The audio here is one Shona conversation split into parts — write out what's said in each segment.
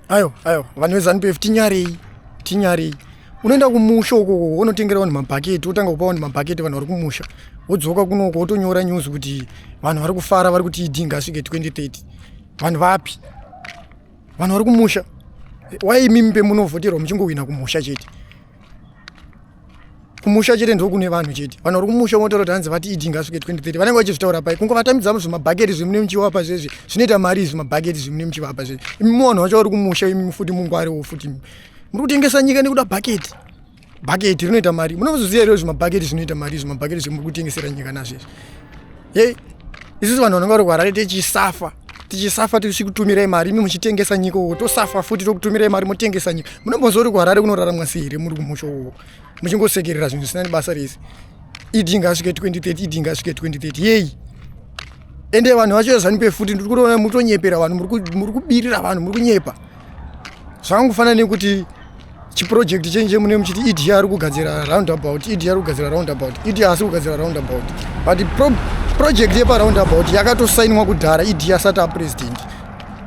Ayo, ayo, vanhu veZanu PF tinyarei, tinyarei. Unoenda kumusha uko unotengera vanhu mabhaketi, wotanga kupa vanhu mabhaketi vanhu vari kumusha. Wodzoka kunoko wotonyora news kuti vanhu vari kufara vari kuti ED ngaasvike 2030. Vanhu vapi? Vanhu vari kumusha. Why imimi pemunovhoterwa muchingowina kumusha chete? Kumusha chete ndokune vanhu chete. Vanhu vari kumusha unotaura kuti hanzi vati ED ngaasvike 2030. Vanenge vachizvitaura pai? Kungovatamidza zvimabhaketi zvemune muchivapa zvezvi. Zvinoita mari izvi mabhaketi zvemune muchivapa zvezvi. Imi vanhu vacho vari kumusha imi futi mungwarewo futi. Muri kutengesa nyika nekuda bhaketi. Bhaketi rinoita mari. Munozoziva here zvimabhaketi zvinoita mari izvi mabhaketi zvemuri kutengesera nyika nazvo izvi. Hey, isusu vanhu vanenge vari kuHarare tichisafa. Tichisafa tichikutumirai mari imi muchitengesa nyika uko tosafa futi tokutumirai mari motengesa nyika. Munomboziva kuti kuHarare kunoraramwa sei here muri kumusha uko? Muchingosekerera zvinhu zvisina nebasa rese. ED ngaasvike 2030, ED ngasvike 2030. Yei. Ende vanhu vacho veZanu PF futi ndiri kutoona mutonyepera vanhu, muri kubirira vanhu, muri kunyepa. Zvakangofanana nekuti chiproject chenje mune muchiti ED ari kugadzira roundabout, ED ari kugadzira roundabout, ED haasi kugadzira roundabout. But project yepa roundabout yakatosainwa kudhara ED asati apresident.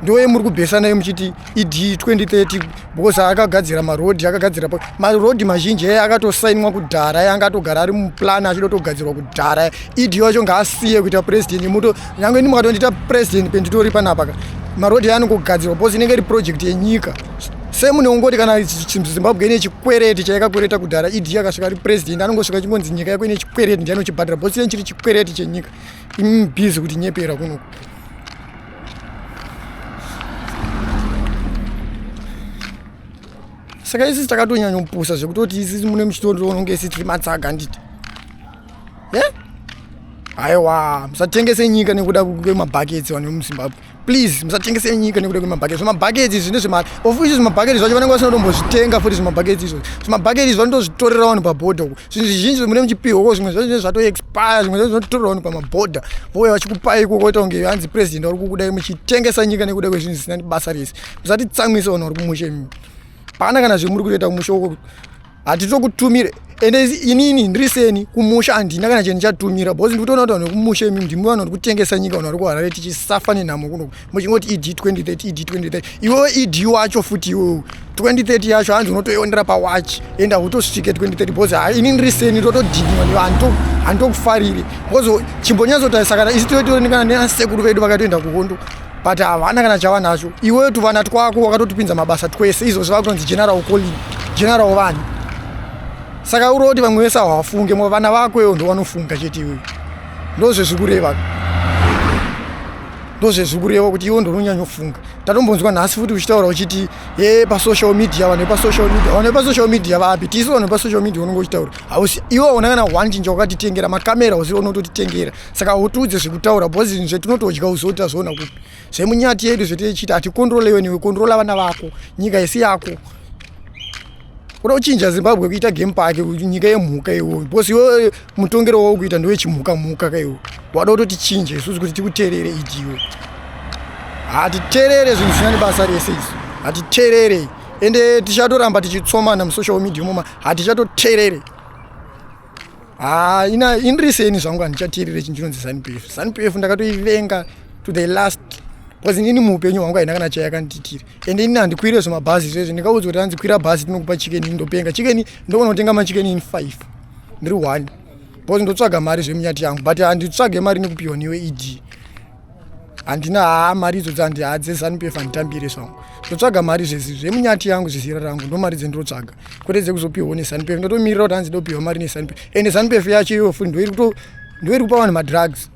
Ndoye muri kubhesa nayo muchiti ED 2030 because akagadzira marodhi, akagadzira marodhi mazhinji aya akatosainwa kudhara, aya angatogara ari muplan achidotogadzirwa kudhara. ED wacho ngaasiye kuita president muto nyange ini mukatondiita president penditori panapa ka marodhi aya anongogadzirwa because inenge iri project yenyika. Semune ungoti kana Zimbabwe ine chikwereti chayakakwereta kudhara, ED akasvika ari president anongosvika chingonzi nyika yako ine chikwereti ndiye anochibhadhara because chinenge chiri chikwereti chenyika. Imi busy kuti nyepera kunoku. Saka isi takatonyanya zvekutoti isi mune muchitoona kunge isi tiri matsaga handiti? Aiwa, musatengese nyika nekuda kwemabhaketsi vanhu vemuZimbabwe. Please, musatengese nyika nekuda kwemabhaketsi. Zvimabhaketsi izvi ndezvemari. Of which zvimabhaketsi zvacho vanenge vasina kutombozvitenga futi zvimabhaketsi izvozvo. Zvimabhaketsi izvi vanotozvitorera vanhu pabhodha uko. Zvinhu zvizhinji mune muchipihwa uko, zvimwe zvacho zvatoexpire, zvimwe zvacho zvinotorera vanhu pamabhodha. Vouya vachikupai ikoko voita kunge hanzi president vari kukudai muchitengesa nyika nekuda kwezvinhu zvisina basa rese. Musatitsamwise vanhu vari kumusha imi. Hapana kana zvemuri kutoita kumusha uko. Hatitokutumire. Ende inini ndiri seni kumusha handina kana chinhu chatumira because ndikutoona kuti vanhu vekumusha imi ndimi vanhu vari kutengesa nyika, vanhu vari kuHarare tichisafa nenhamo kuno muchingoti ED 2030, ED 2030. Iwewe ED wacho futi iwewe 2030 yacho hanzi unotoiondera pawatch ende hautosvike 2030 because ha ini ndiri seni ndotodhiniwa nevanhu, handitokufariri because chimbonyatsotarisa kana isi toitori kana neasekuru vedu vakatoenda kuhondo but havana kana chavanacho. Iwewe tuvana twako wakatotipinza mabasa twese izvozvo vakutonzi general calling, general vanhu. Saka uri kuti vamwe vese havafunge, vana vako iwo ndovanofunga chete iwewe. Ndozvezvikureva. Ndozvezvikureva kuti iwe ndononyanyofunga. Tatombonzwa nhasi futi uchitaura uchiti ye pasocial media, vanhu vepasocial media, vanhu vepasocial media vapi? Tisu vanhu vepasocial media unonge uchitaura. Hausi iwe una kana one chinja wakatitengera makamera usiwo unototitengera. Saka utiudze zvekutaura because zvinhu zvetinotodya uzoti tazviona kupi. Zvemunyati yedu zvetichita hatikontrole iwe newe, kontrola vana vako, nyika isi yako. Kuda kuchinja Zimbabwe kuita game park, nyika yemhuka iwe. Because iwe mutongero wako kuita ndewe chimhuka mhuka ka iwe. Wada kutoti chinje isusu kuti tikuterere idiwe. Hatiterere zvinhu zvisina nebasa rese isu. Hatiterere. Ende tichatoramba tichitsomana musocial media moma, hatichatoterere. Ina indiri seni zvangu handichateerere chinhu chinonzi ZANU PF. ZANU PF ndakatoivenga to the last because inini muupenyu hwangu haina kana chayakandiitira. Ende inini handikwire zvemabhazi izvezvi, ndikaudzwa kuti hanzi kwira bhazi tinokupa chicken ini ndopenga. Chicken ndogona kutenga machicken in 5 ndiri 1 because ndotsvaga mari zvemunyati yangu but handitsvage mari nekupiwa newe ED. Handina mari idzodzo handi dzeZANU PF handitambire zvangu. Ndotsvaga mari zvezi zvemunyati yangu zvezera rangu ndo mari dzendinotsvaga kwete dzekuzopiwa neZANU PF. Ndotomirira kuti hanzi ndopiwa mari neZANU PF. Ende ZANU PF yacho iyoyo futi ndoiri kupa vanhu madrugs.